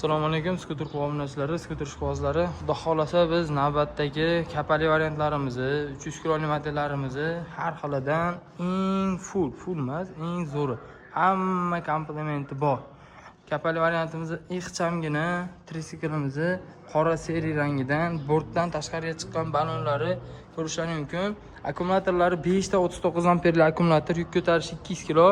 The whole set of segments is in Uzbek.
Assalomu alaykum, skuter obunachilari, skuter ishqibozlari. Xudo xohlasa, biz navbatdagi kapali variantlarimizni, 300 kiloli modellarimizni har xilidan eng full, full emas, eng zo'ri, hamma komplementi bor. Kapali variantimizni, ixchamgina tritsiklimizni qora серый rangidan, bortdan tashqariga chiqqan balonlari ko'rishlari mumkin. Akkumulyatorlari 5 ta 39 amperli akkumulyator, yuk ko'tarishi 200 kilo.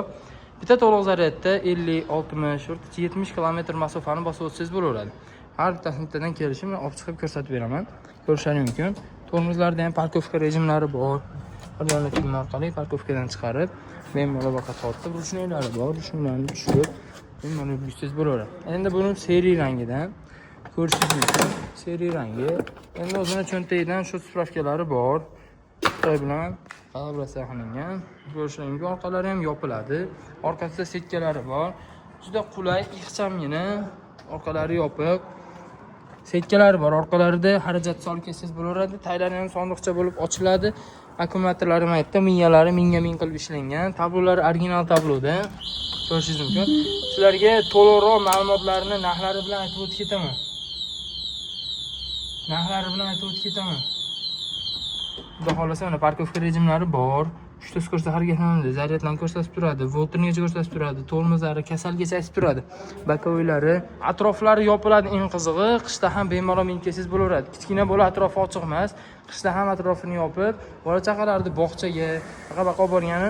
Bitta to'liq zaryadda 50, 60, o'rtacha 70 kilometr masofani bosib o'tsangiz bo'laveradi. Har bittasini bittadan kelishini olib chiqib ko'rsatib beraman. Ko'rishlari mumkin. Tormozlarda ham парковка rejimlari bor. Bir dona tugma orqali парковка dan chiqarib, bemalol boqa tortib, ручной lari bor, ручной larni tushirib, bemalol yursangiz bo'laveradi. Endi buni серый rangidan ko'rishingiz mumkin. Серый rangi. Endi o'zini cho'ntagidan shu справка lari bor. Xitoy bilan kollaboratsiya qilingan. Ko'rishingiz mumkin, orqalari ham yopiladi. Orqasida сетка lari bor. Juda qulay, ixchamgina, orqalari yopiq. Сетка lari bor. Orqalarida xarajat solib ketsangiz bo'laveradi. Taylari ham sondiqcha bo'lib ochiladi. Akkumulyatorlari maytda, miyalari mingga ming qilib ishlangan. Tablolari original tabloda. Ko'rishingiz mumkin. Sizlarga to'liqroq ma'lumotlarni narxlari bilan aytib o'tib ketaman. Narxlari bilan aytib o'tib ketaman. Xudo xohlasa, mana парковка rejimlari bor. Uchta скорость da harakatlanadi, zaryadlarni ko'rsatib turadi, voltnigacha ko'rsatib turadi, tormozlari kasalgacha aytib turadi. Боковой lari, atroflari yopiladi, eng qizig'i, qishda ham bemalol minib kelsangiz bo'laveradi. Kichkina bola atrofi ochiq emas, qishda ham atrofini yopib, bola chaqalarni bog'chaga, baqa olib borgani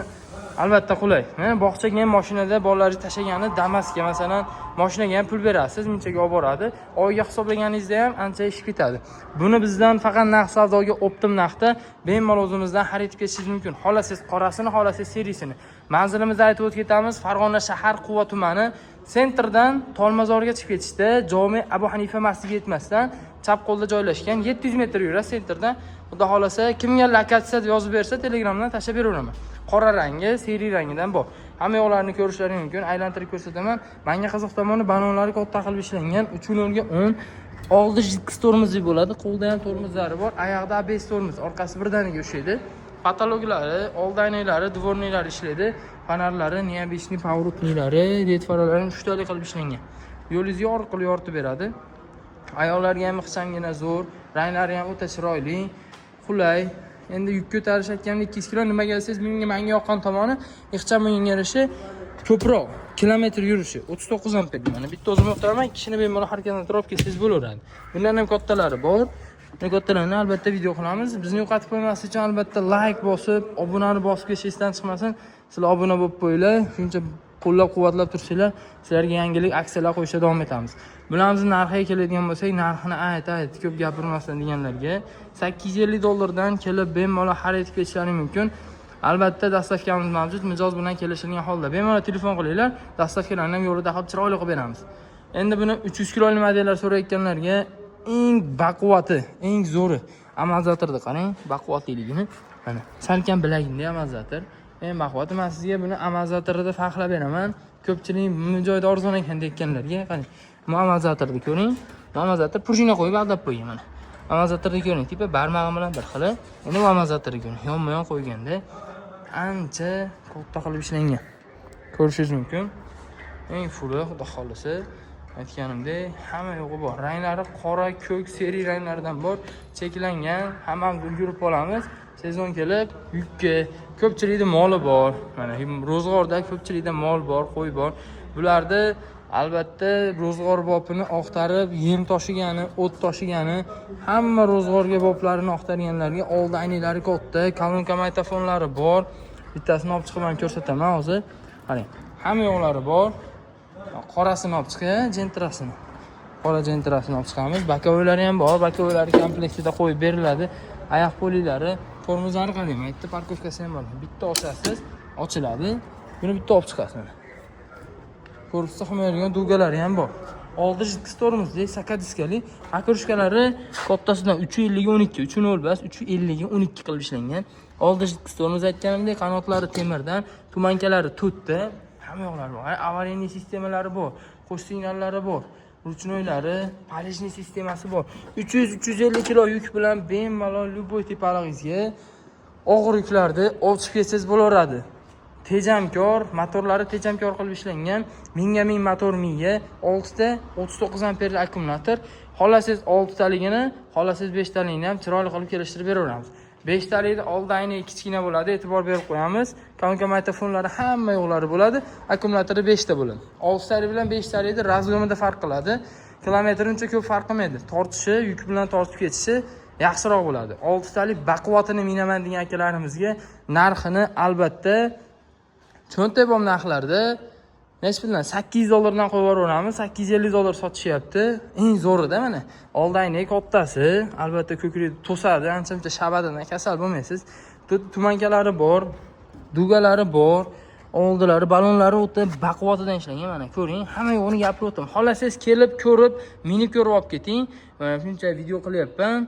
albatta qulay. Mana bog'chaga ham mashinada bolalarni tashlagani Damasga, masalan, mashinaga ham pul berasiz, munchaga olib boradi. Oyga hisoblaganingizda ham ancha ish ketadi. Buni bizdan faqat naqd savdoga, оптом narxda bemalol o'zimizdan xarid ketishingiz mumkin. Xohlasangiz qorasini, xohlasangiz серый sini. Manzilimizni aytib o'tib ketamiz. Farg'ona shahar, Quva tumani, центр dan Tolmazorga chiqib ketishda, Jomi Abu Hanifa masjidiga yetmasdan chap qo'lda joylashgan, 700 metr yurasiz центр dan. Xudo xohlasa, kimga lokatsiya yozib bersa, Telegramdan tashlab beraveraman. Qora rangi, серый rangidan bor. Hamma yoqlarini ko'rishlari mumkin. Aylantirib ko'rsataman. Menga qiziq tomoni, balonlari katta qilib ishlangan. 3 ga 10. Oldi жидкость tormozi bo'ladi. Qo'lda ham tormozlari bor. Oyoqda ABS tormoz, orqasi birdaniga ushlaydi. Потолок lari, old oynaklari, дворник lari ishlaydi. Fonarlari, необычный поворотный lari, led faralari ham uchtalik qilib ishlangan. Yo'lingizni yorug' qilib yoritib beradi. Ayollarga ham ixchamgina zo'r, ranglari ham o'ta chiroyli, qulay. Endi yuk ko'tarish aytganimdek 200 kilo. Nimaga desangiz, menga yoqqan tomoni, ixcham yurishi, ko'proq kilometr yurishi, 39 amper. Mana bitta o'zim yoqtiraman, kishini bemalol harakatlantirib olib kelsangiz bo'laveradi. Bundan ham kattalari bor. Buni kattalarini albatta video qilamiz. Bizni yo'qotib qo'ymaslik uchun albatta layk bosib, obunani bosib ketish esdan chiqmasin. Sizlar obuna bo'lib qo'yinglar, shuncha qo'llab quvvatlab tursanglar, sizlarga yangilik, aksiyalar qo'yishda davom etamiz. Bularimizni narxiga keladigan bo'lsak, narxini ayt, ayt, ko'p gapirmasdan deganlarga 850 dollardan kelib bemalol xarid qilib ketishlari mumkin. Albatta доставка miz mavjud, mijoz bilan kelishilgan holda bemalol telefon qilinglar, доставка larni ham yo'lida qilib, chiroyli qilib beramiz. Endi buni 300 kiloli modellar so'rayotganlarga eng baquvvati, eng zo'ri amortizatorni qarang, baquvvatliligini. Mana salkam bilagimda amortizator. Eng baquvvati. Men sizga buni amortizatorida farqlab beraman. Ko'pchilik bu joyda arzon ekan deyotganlarga qarang. Bu amortizatorni ko'ring. Bu amortizator пружина qo'yib aldab qo'ygan mana. Amortizatorni ko'ring, tepa barmog'im bilan bir xil. Endi bu amortizatorni ko'ring. Yonma-yon qo'yganda ancha katta qilib ishlangan. Ko'rishingiz mumkin. Eng full, xudo xohlasa, aytganimdek, hamma yo'g'i bor. Ranglari qora, ko'k, серый ranglaridan bor. Cheklangan, hammamiz ulgurib qolamiz. Sezon kelib, yukka ko'pchilikda moli bor. Mana ro'zg'orda ko'pchilikda mol bor, qo'y bor. Bularni albatta ro'zg'or bopini oqtarib, yem toshigani, o't toshigani, hamma ro'zg'orga boplarini oqtarganlarga oldi aynaklari katta, kolonka magnitofonlari bor. Bittasini olib chiqib ham ko'rsataman hozir. Qarang, hamma yoqlari bor. Qorasini olib chiqing, Gentrasini. Qora Gentrasini olib chiqamiz. Боковой lari ham bor, боковой lari komplektida qo'yib beriladi. Oyoq poliklari, tormozlari qarang, bitta парковка si ham bor. Bitta ochasiz, ochiladi. Buni bitta olib chiqasiz mana. Korpusda himoyalangan дуга lari ham bor. Oldi жидкость tormozli, saka diskali, окружка lari kattasidan 350 ga 12, 3.0 bas, 350 ga 12 qilib ishlangan. Oldi жидкость tormoz aytganimdek, qanotlari temirdan, туманка lari to'rtta, hamma yoqlari bor. Аварийный sistemalari bor, qo'sh signallari bor, ручной lari, поличный sistemasi bor. 300-350 kilo yuk bilan bemalol любой tepalig'ingizga og'ir yuklarni olib chiqib ketsangiz bo'laveradi. Tejamkor, motorlari tejamkor qilib ishlangan. Mingga ming motor miya, 6 ta 39 amperli akkumulyator. Xohlasangiz 6 taligini, xohlasangiz 5 taligini ham chiroyli qilib kelishtirib beraveramiz. 5 talikni oldi aynagi kichkina bo'ladi, e'tibor berib qo'yamiz. Kolonka, magnitofonlari, hamma yo'qlari bo'ladi. Akkumulyatori 5 ta bo'ladi. 6 talik bilan 5 talikni разгон ida farq qiladi. Kilometr uncha ko'p farq qilmaydi. Tortishi, yuk bilan tortib ketishi yaxshiroq bo'ladi. 6 talik baquvvatini minaman degan akalarimizga narxini albatta cho'ntakbom narxlarda, nechi puldan, 800 dollardan qo'yib yuboraveramiz. 850 dollar sotishyapti. Eng zo'rida mana oldi aynagi kattasi, albatta ko'krakni to'sadi, ancha muncha shabadadan kasal bo'lmaysiz. Туманка lari bor, дуга lari bor, oldilari balonlari o'ta baquvvatidan ishlangan. Mana ko'ring, hamma yo'g'ini gapirib o'tdim. Xohlasangiz kelib ko'rib, minib ko'rib olib keting. Mana shuncha video qilyapman.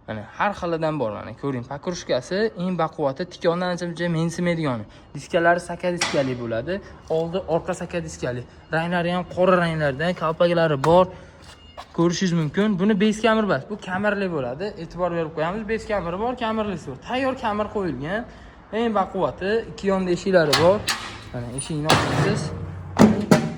Mana har xilidan bor, mana ko'ring, покрышка si eng baquvvati, tikondan ancha muncha mensimaydigani. Diskalari saka diskali bo'ladi. Oldi, orqa saka diskali. Ranglari ham qora ranglardan, kalpaklari bor. Ko'rishingiz mumkin. Buni без kamir emas, bu kamirli bo'ladi. E'tibor berib qo'yamiz. Без kamiri bor, kamirlisi bor. Tayyor kamir qo'yilgan. Eng baquvvati, ikki yonda eshiklari bor. Mana eshigini ochasiz.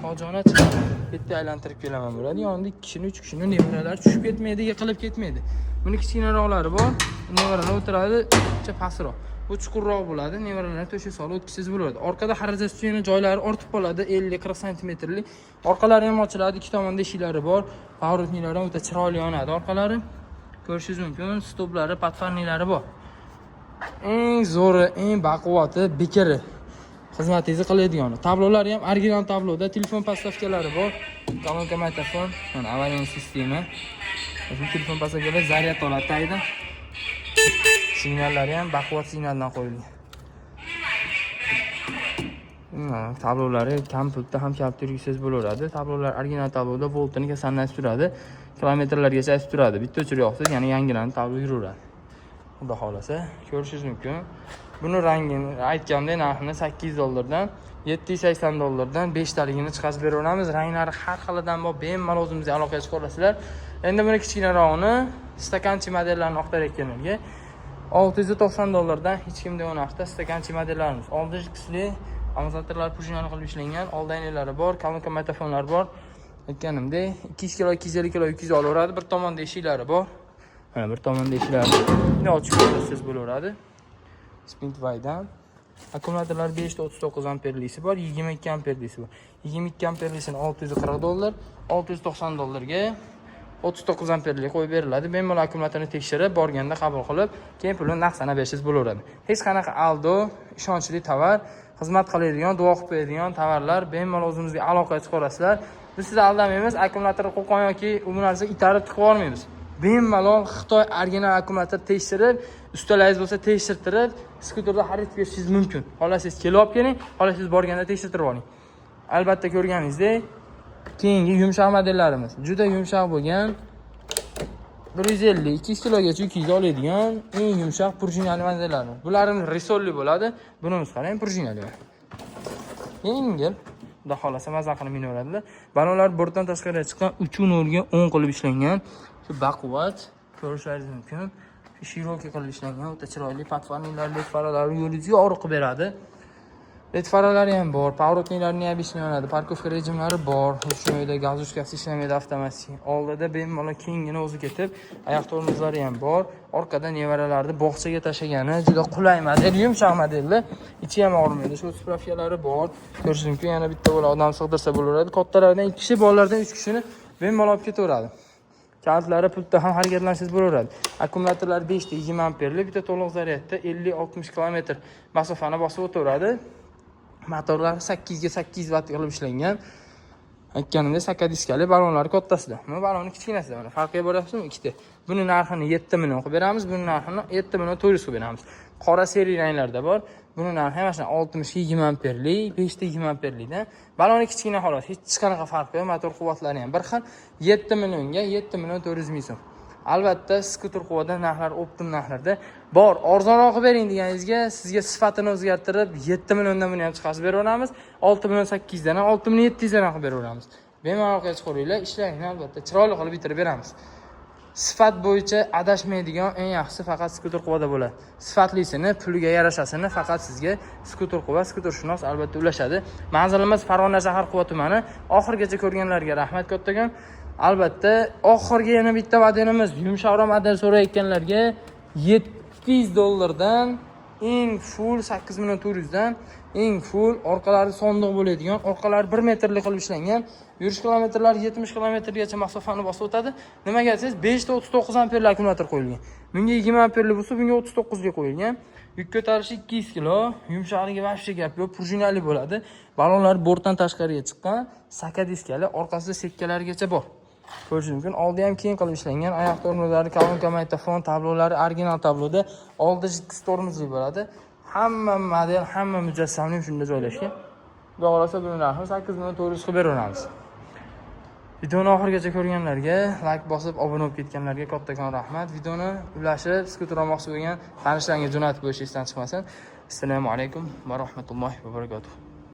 Hojona chiqadi. Bitta aylantirib kelaman bo'ladi. Yonida ikki kishini, uch kishini nevaralar tushib ketmaydi, yiqilib ketmaydi. Buni kichkinaroqlari bor. Nevaralar o'tiradi, uncha pastroq. Bu chuqurroq bo'ladi. Nevaralarni to'shak solib o'tkazsangiz bo'ladi. Orqada xarajat suyuni joylari ortib qoladi, 50-40 santimetrlik. Orqalari ham ochiladi, ikki tomonda eshiklari bor. Поворотник lari ham o'ta chiroyli yonadi orqalari. Ko'rishingiz mumkin, стоп lari, подфарник lari bor. Eng zo'ri, eng baquvvati, bekiri. Xizmatingizni qiladigan. Tablolari ham original tabloda, telefon подставка lari bor. Kolonka, magnitofon, mana аварийный система. Shu telefon подставка lar zaryad oladi tagidan. Signallari ham baquvvat signaldan qo'yilgan. Tablolari kam pulda ham kalit yurgizsangiz bo'laveradi. Tablolar original tabloda, voltini kasalni aytib turadi. Kilometrlargacha aytib turadi. Bitta o'chirib yoqsangiz, yana yangilanib tablo yuraveradi. Xudo xohlasa, ko'rishingiz mumkin. Buni rangini aytgandek, narxini 800 dollardan, 780 dollardan 5 taligini chiqarib beraveramiz. Ranglari har xilidan bor. Bemalol o'zimizga aloqaga chiqa olasizlar. Endi buni kichkinarog'ini, стаканчик modellarini oqtarayotganlarga 690 dollardan hech kimda yo'q narxda стаканчик modellarimiz. Oldi kuchli, amortizatorlar пружинali qilib ishlangan, oldi aynalari bor, kolonka, magnitofonlar bor. Aytganimdek, 200 kilo, 250 kilo 200 olaveradi. Bir tomonda eshiklari bor. Mana bir tomonda eshiklari. Bunday ochib ko'rsangiz bo'laveradi. Speedwaydan. Akkumulyatorlar 5 ta 39 amperlisi bor, 22 amperlisi bor. 22 amperlisini 640 dollar, 690 dollarga 39 amperli qo'yib beriladi. Bemalol akkumulyatorni tekshirib, borganda qabul qilib, keyin pulini naqd sanab bersangiz bo'laveradi. Hech qanaqa aldo, ishonchli tovar, xizmat qiladigan, duo qilib qo'yadigan tovarlar. Bemalol o'zimizga aloqaga chiqarasizlar. Biz sizni aldamaymiz, akkumulyatorni qo'qon yoki u narsa itarib tiqib yubormaymiz. Bemalol Xitoy original akkumulyator tekshirib, ustalaringiz bo'lsa tekshirtirib, skuterda xarid berishingiz mumkin. Xohlasangiz kelib olib keling, xohlasangiz borganda tekshirtirib oling. Albatta ko'rganingizdek, keyingi yumshoq modellarimiz. Juda yumshoq bo'lgan 150, 200 kilogacha 200 oladigan eng yumshoq prujinali modellarimiz. Bularimiz рессор li bo'ladi. Bunimiz qarang, prujinali. Yengil. Xudo xohlasa maza qilib minaveradilar. Balonlar bortdan tashqariga chiqqan, 3 nolga 10 qilib ishlangan. Shu baquvvat ko'rishlaringiz mumkin. Широкий qilib ishlangan, o'ta chiroyli подфарник lar, led faralari yo'lingizni yorug' qilib beradi. Led faralari ham bor, поворотник larni ham ishlanadi, парковка rejimlari bor, ручной da газушка si ishlamaydi, avtomatik. Oldida bemalol kenggina o'zi ketib, oyoq tormozlari ham bor. Orqada nevaralarni bog'chaga tashlagani juda qulay model, yumshoq modelda. Ichi ham og'rimaydi. Shu справка lari bor. Ko'rishingiz mumkin, yana bitta bola odam sig'dirsa bo'laveradi. Kattalardan 2 kishi, bolalardan 3 kishini bemalol olib ketaveradi. Kalitlari pultda ham harakatlansangiz bo'laveradi. Akkumulyatorlar 5 ta 20 amperli, bitta to'liq zaryadda 50-60 kilometr masofani bosib o'taveradi. Motorlar 8 ga 8 vatt qilib ishlangan. Aytganimdek, saka diskali, balonlari kattasida. Buni baloni kichkinasida, mana farqiga boryapsizmi ikkita. Buni narxini 7 million qilib beramiz, buni narxini 7 million 400 qilib beramiz. Qora серый ranglarda bor. Buni narxi ham mana shu 60 ga 20 amperli, 5 ta 20 amperlikdan. Baloni kichkina xolos, hech qanaqa farqi yo'q, motor quvvatlari ham bir xil. 7 millionga 7 million 400 ming so'm. Albatta, skuter quvvatda narxlar оптом narxlarda bor. Arzonroq qilib bering deganingizga sizga sifatini o'zgartirib 7 milliondan buni ham chiqarib beraveramiz. 6 million 800 dan ham, 6 million 700 dan ham qilib beraveramiz. Bemalol chiqaveringlar, ishlaringni albatta chiroyli qilib bitirib beramiz. Sifat bo'yicha adashmaydigan eng yaxshisi faqat Skuter Quvada bo'ladi. Sifatlisini, puliga yarashasini faqat sizga Skuter Quva, skutershunos albatta ulashadi. Manzilimiz Farg'ona shahar, Quva tumani. Oxirigacha ko'rganlarga rahmat kattakon. Albatta, oxirgi yana bitta modelimiz, yumshoqroq model so'rayotganlarga 700 dollardan eng full, 8 million 400 dan eng full, orqalari sondiq bo'ladigan, orqalari 1 metrli qilib ishlangan, yurish kilometrlari 70 kilometrgacha masofani bosib o'tadi. Nimaga desangiz, 5 ta 39 amperli akkumulyator qo'yilgan. Bunga 20 amperli bo'lsa, bunga 39 ga qo'yilgan. Yuk ko'tarishi 200 kilo, yumshoqligi вообще gap yo'q, prujinali bo'ladi. Balonlar bortdan tashqariga chiqqan, saka diskali, orqasida setkalarigacha bor. Ko'rish mumkin. Oldi ham keng qilib ishlangan. Oyoq tormozlari, kolonka, magnitofon, tablolari original tabloda. Oldi жидкость tormozli bo'ladi. Hamma model, hamma mujassamli shunda joylashgan. Xudo xohlasa, buni narxini 8 million 400 qilib beraveramiz. Videoni oxirigacha ko'rganlarga, layk bosib, obuna bo'lib ketganlarga kattakon rahmat. Videoni ulashib, skuter olmoqchi bo'lgan tanishlaringga jo'natib qo'yish esdan chiqmasin. Assalomu alaykum va rahmatullohi va barakatuh.